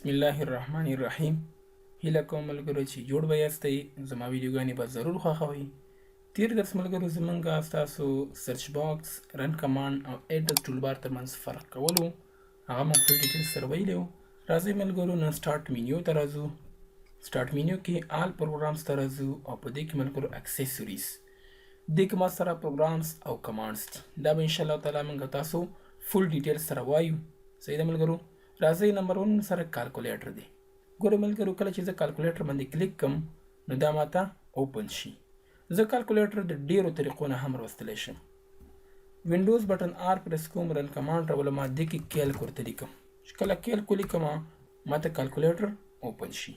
بسم الله الرحمن الرحیم. هیله کوم ملګرو چې جوړ به یاستئ، زما ویډیوګانې به ضرور خوښوئ. تیر درس ملګرو زمونږ ستاسو search box، run command او address toolbar ترمنځ فرق کولو، هغه موږ full detail سره ویلی وو. راځئ ملګرو، نن start menu ته راځو. start menu کې all programs ته راځو او په دې کې ملګرو accessories، دې کې ما سره programs او commands دي. دا به انشاءالله تعالی موږ تاسو full detail سره وایو. صحیح ده ملګرو؟ راځئ، نمبر 1 سره calculator دی. ګوره ملګرو، کله چې زه calculator باندې کلیک کوم نو دا ماته open شي. زه calculator د ډیرو طریقو نه هم راوستلی شم. Windows button R press کوم، run command راولم، دې کې calc ورته لیکم. چې کله calc ولیکم، ماته calculator open شي.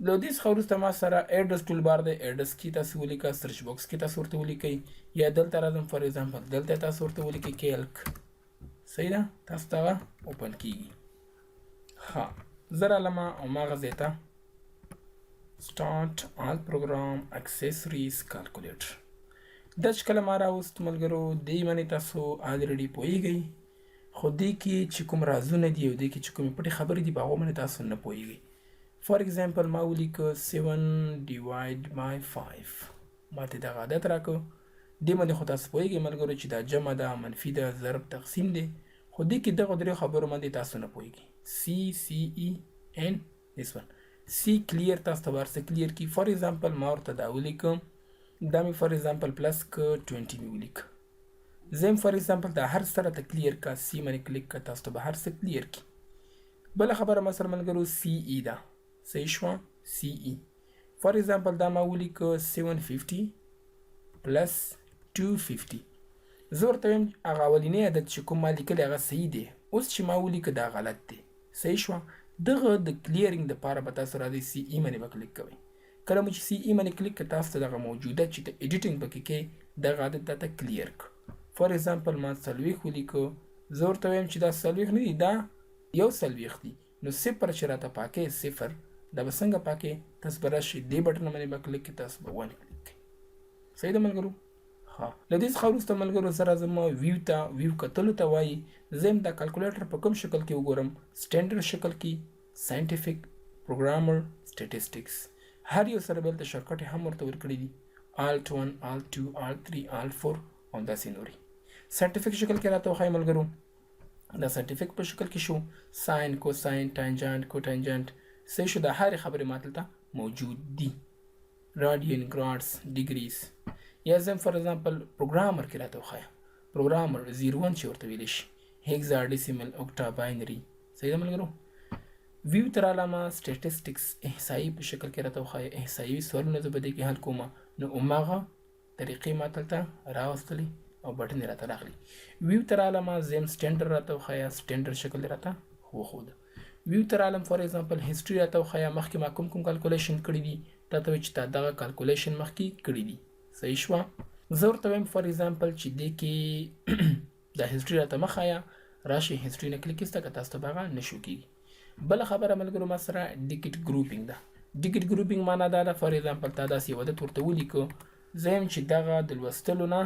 له دې څخه وروسته ما سره address toolbar دی. ایډرس کې تاسو ولیکه، search box کې تاسو ورته ولیکئ، یا دلته راځم، for example دلته تاسو ورته ولیکئ calc. صحیح ده؟ تاسو ته هغه open کیږي. ښه، زه رالم او ما ځای ته start، all program، accessories، calculator. دا چې کله ما راوست ملګرو، دې باندې تاسو already پوهیږئ، خو دې کې چې کوم رازونه دي او دې کې چې کومې پټې خبرې دي، په هغو باندې تاسو نه پوهیږئ. for example ما ولیکه 7 divide by 5، ما ته دغه عدد راکړ. دې باندې خو تاسو پوهیږئ ملګرو چې دا جمع ده، منفي ده، ضرب تقسیم دی، خو دې کې دغه درې خبرو باندې تاسو نه پوهیږئ. C C E and this one C clear، تاسو ته به هر څه clear کی. for example ما ورته دا ولیکم، دا مې for example plus که 20 مې ولیک. زه for example دا هر څه راته clear کا. C باندې کلیک کا، تاسو ته به هر څه clear کی. بله خبره ما سره ملګرو C E ده. صحیح شوه؟ C E، for example دا ما ولیکه 750 plus 250. زه ورته وایم هغه اولنی عدد چې کوم ما لیکلی هغه صحیح دی، اوس چې ما ولیکه دا غلط دی. صحیح شوه؟ دغه د clearing دپاره به تاسو راځئ، C E باندې به کلیک کوئ. کله مو چې C E باندې کلیک کړ، تاسو ته دغه موجوده چې ته editing پکې کې دغه عدد درته clear کړ. for example ما 40 ولیکو، زه ورته وایم چې دا 40 نه دي، دا 41 دي. نو صفر چې راته پاکې، صفر دا به څنګه پاکې؟ تاسو به راشئ، دې بټن باندې به کلیک کړئ، تاسو به one کلیک کړئ. صحیح ده ملګرو؟ ښه، له دې څخه وروسته ملګرو زه راځم view ته. view کتلو ته وایي. زه یم دا calculator په کوم شکل کې وګورم؟ standard شکل کې، scientific، programmer، statistics. هر یو سره بل ته shortcut هم ورته ورکړي دي، Alt 1، Alt 2، Alt 3، Alt 4 او داسې نورې. scientific شکل کې راته وښایي ملګرو. دا scientific په شکل کې شو، sine، cosine، tangent، cotangent. صحیح شو؟ د هرې خبرې ما دلته موجود دي، radian، grads، degrees. یا زم for example programmer کې راته وښایه، programmer 01 چې ورته ویلی شي، hexadecimal، octa، binary. صحیح ده ملګرو؟ view ته رالمه، statistics، احصایي په شکل کې راته وښایه. احصایي سوالونه زه په دې کې حل کوم، نو هماغه طریقې ما دلته راوستلې او بټن یې راته راغلی. view ته رالمه، زم standard راته وښایه، standard شکل یې راته وښوده. view ته رالم، for example history راته وښایه، مخکې ما کوم کوم calculation کړي دي. تا ته وایي چې تا دغه calculation مخکې کړي دي. صحیح شوه؟ زه ورته وایم for example چې دې کې دا history راته مه ښایه. راشي، history نه کلیک کړئ که تاسو ته به هغه نه شو کېږي. بله خبره ملګرو ما سره digit grouping ده. digit grouping معنا دا ده، for example تا داسې یو عدد ورته ولیکو، زه یم چې دغه د لوستلو نه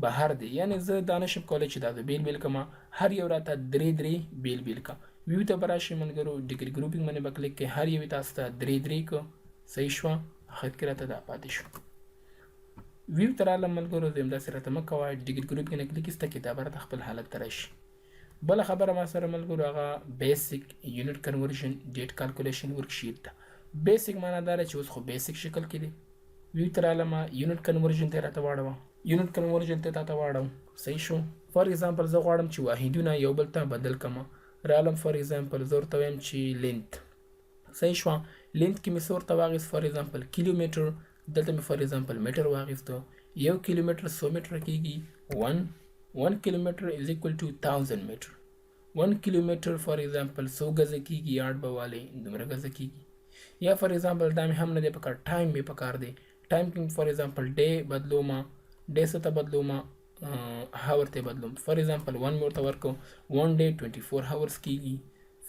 بهر دی، یعنی زه دا نشم کولی چې دا د بیل بیل کړم، هر یو راته درې درې بیل بیل که. view ته به راشئ ملګرو، digit grouping باندې به کلیک کړئ، هر یو تاسو ته درې درې که. صحیح شوه؟ اخر کې راته دا پاتې شو. view ته رالم ملګرو، زه داسې راته مه کوه، digit grouping نه کلیک ایسته کې دا به راته خپل حالت ته راشي. بله خبره ما سره ملګرو هغه basic، unit conversion، date calculation، worksheet ده. basic معنا دا ده چې اوس خو basic شکل کې دی. view ته رالم، unit conversion ته راته واړوه، unit conversion ته تاته واړوم. صحیح شو؟ for example زه غواړم چې واحدونه یو بل ته بدل کړم. رالم، for example زه ورته وایم چې length. صحیح شوه؟ length کې مې څه ورته واخیست؟ for example کیلومتر. دلته مې for example متر واخیستو. 1 کیلومتر څو متر کېږي؟ 1 kilometer is equal to 1000 meter. 1 kilometer for example څو ګزه کېږي؟ یارډ به والې دومره ګزه کېږي. یا for example دا مې هم نه دی پکار، time مې پکار دی. time کې for example day بدلوم، day څه ته بدلوم؟ hour ته بدلوم. for example 1 مې ورته ورکو، 1 day 24 hours کېږي.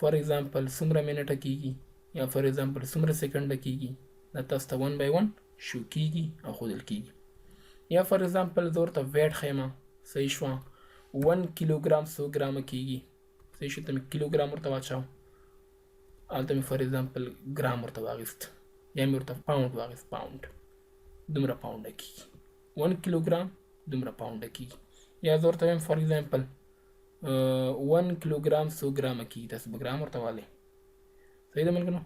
for example څومره منټه کېږي یا for example څومره سیکنډ کېږي، دا تاسو ته 1 by 1 شو کېږي او ښودل کېږي. یا for example زه ورته weight ښیم. صحیح شوه؟ 1 کیلوګرام څو ګرامه کېږي؟ صحیح شو؟ ته مې کیلوګرام ورته واچوه. هلته مې فار ایگزامپل ګرام ورته واغیست یا مې ورته پاونډ واغیست، پاونډ دومره پاونډه کیږي، 1 کیلوګرام دومره پاونډه کیږي. یا زه ورته وایم فار ایگزامپل 1 کیلوګرام څو ګرامه کیږي، تاسو به ګرام ورته والئ. صحیح ده ملګرو؟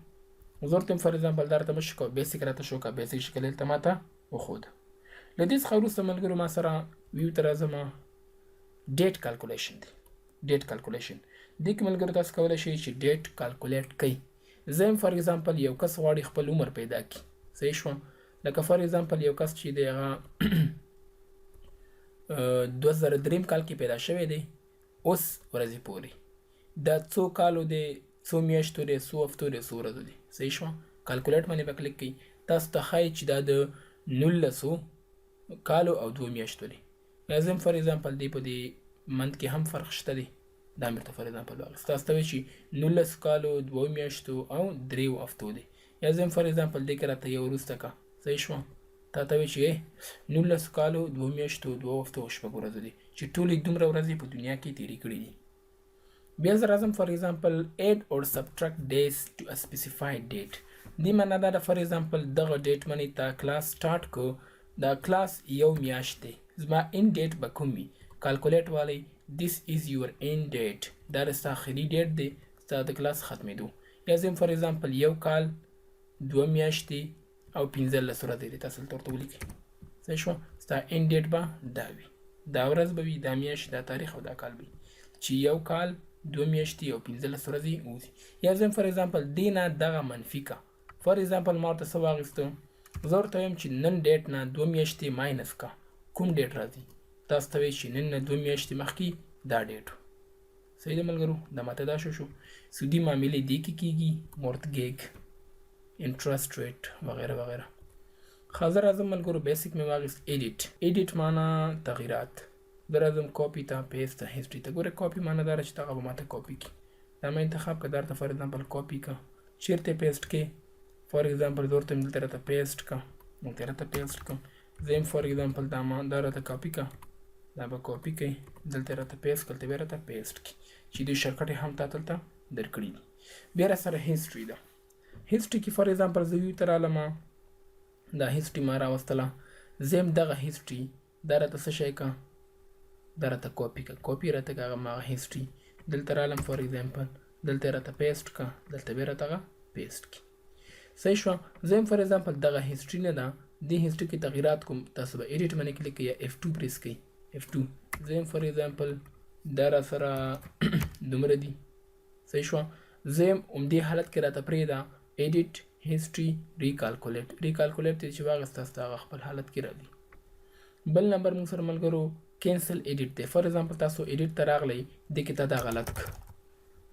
زه ورته وایم فار ایگزامپل دا راته مه کوه، بیسیک راته شو که بیسیک شکل دلته ما ته وښوده. له دې څخه وروسته ملګرو ما سره ویو ته راځم، ډیټ کالکولیشن دی. ډیټ کالکولیشن دې کې ملګرو تاسو کولی شئ چې ډیټ کالکولیټ کړئ. زه یم فار ایگزامپل یو کس غواړي خپل عمر پیدا کړي، صحیح شوه؟ لکه فار ایگزامپل یو کس چې دی هغه 2003 کال کې پیدا شوی دی، اوس ورځې پورې دا څو کالو دی، څو میاشتو دی، څو هفتو دی، څو ورځو دی. صحیح شوه؟ کالکولیټ باندې به کلیک کړئ، تاسو ته ښایي چې دا د نولسو کالو او دوو میاشتو دی. یا زه فار ایگزامپل دی په دې منت کې هم فرق شته دی، دا مې ورته فار ایگزامپل واخیست، تاسو ته وایي چې 19 کالو دوو میاشتو او دریو هفتو دی. یا زه فار ایگزامپل دې کې راته یو وروسته که، صحیح شوه؟ تا ته وایي چې 19 کالو دوو میاشتو دوو هفتو او شپږ ورځو دی، چې ټولې دومره ورځې په دنیا کې تېرې کړې دي. بیا زه راځم فار ایگزامپل add or subtract days to a specified date. دې معنا دا ده فار ایگزامپل دغه ډیټ باندې تا کلاس سټارټ کو، دا کلاس یو میاشت دی، زما ان ډیټ به کوم وي؟ کالکولیټ والی، this is your end date، دا د ستا اخري ډیټ دی ستا د کلاس ختمېدو. یا زه فار ایگزامپل یو کال دوه میاشتې او 15 ورځې دی، تاسو دلته ورته ولیکئ. صحیح شوه؟ ستا ان ډیټ به دا وي، دا ورځ به وي، دا میاشت، دا تاریخ او دا کال به وي چې یو کال دوه میاشتې او 15 ورځې ووځي. یا زه فار ایگزامپل دې نه دغه منفي کا، فار ایگزامپل ما ورته څه واخیستو، زه ورته وایم چې نن ډیټ نه دوه میاشتې ماینس کا، کوم ډیټ راځي؟ تاسو ته وایي چې نن نه دوه میاشتې مخکې دا ډیټ. صحیح ده ملګرو؟ دا ماته دا شو سودي معاملې دې کې کیږي، مورتګیج، انټرسټ ریټ وغیره وغیره. ښه، زه راځم ملګرو، بیسیک مې واخیست. ایډیټ، ایډیټ معنا تغیرات. زه راځم کاپي ته، پیست ته، هیسټري ته. ګوره کاپي معنا دا ده چې دغه به ماته کاپي کړي. دا مې انتخاب که، دا راته فار ایگزامپل کاپي که، چېرته پیست کې؟ فار ایگزامپل زه ورته دلته راته پیست که، دلته راته پیست که. زه یم فار ایگزامپل دا ما دا راته کاپي که، دا به کاپي کوي، دلته راته پیست کړه، دلته بیا راته پیست کړي چې دوی شارټکټ هم تا دلته درکړي دي. بیا راسره هیسټري ده. هیسټري کې فار ایگزامپل زه ویو ته رالم، دا هیسټري ما راوستله، زه یم دغه هیسټري دا راته څه شی که، دا راته کاپي که، کاپي راته که. هغه ما هیسټري دلته رالم، فار ایگزامپل دلته راته پیست که، دلته بیا راته هغه پیست کړي. صحیح شوه؟ زه یم فار ایگزامپل دغه هیسټري نه ده، دې هیسټري کې تغیرات کوم، تاسو به ایډیټ باندې کلیک کوئ یا F2 پریس کړئ، F2. زه یم فار ایگزامپل دا را سره دومره دي. صحیح شوه؟ زه یم همدې حالت کې راته پرېږده. ایډیټ، هیسټري، ریکالکولیټ. ریکالکولیټ ته چې واخیسته ستا هغه خپل حالت کې راځي. بل نمبر موږ سره ملګرو کینسل ایډیټ دی. فار ایگزامپل تاسو ایډیټ ته راغلی، دې کې ته دا غلط که،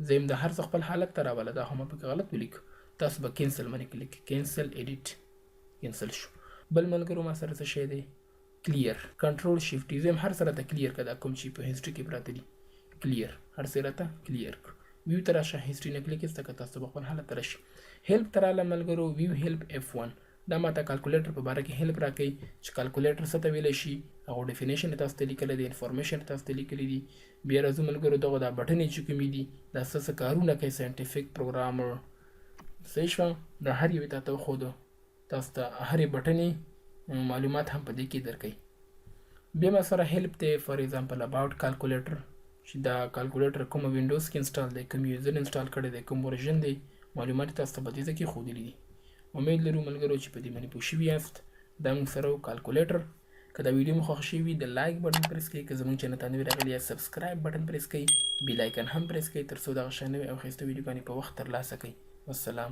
زه یم د هر څه خپل حالت ته راوله، دا خو ما پکې غلط ولیک، تاسو به کینسل باندې کلیک، کینسل ایډیټ، کینسل شو. بل ملګرو ما سره څه شی دی؟ کلیر، کنټرول شیفټ. زه یم هر څه راته کلیر که، دا کوم چې په هیسټري کې پراته دي کلیر، هر څه راته کلیر که. ویو ته راشه، هیسټري نه کلیک کړه که تاسو به خپل حالت ته راشي. هیلپ ته راله ملګرو، ویو هیلپ F1. دا ماته کالکولیټر په باره کې هیلپ راکوي چې کالکولیټر څه ته ویلی شي، هغه ډیفینیشن تاسو ته لیکلی دی، انفارمیشن تاسو ته لیکلی دي. بیا راځو ملګرو دغه دا بټنې چې کومې دي دا څه څه کارونه کوي، ساینټیفیک پروګرامر. صحیح شوه؟ دا هر یو تاته وښوده، تاسو ته هرې بټنې معلومات هم په دې کې درکوي. بیا ما سره هیلپ دی، فار ایگزامپل اباوټ کالکولیټر، چې دا کالکولیټر کوم وینډوز کې انسټال دی، کوم یوزر انسټال کړی دی، کوم ورژن دی، معلومات تاسو ته په دې ځای کې ښودلي دي. امید لرو ملګرو چې په دې باندې پوه شوي یاست. دا موږ سره کالکولیټر. که دا ویډیو مو خوښ شوي وي د لایک بټن پریس کړئ، که زموږ چینل ته نوي راغلي یاست سبسکرایب بټن پریس کړئ، بیل آیکن هم پریس کړئ تر څو دغه شان نوې او ښایسته ویډیوګانې په وخت ترلاسه کړئ. والسلام.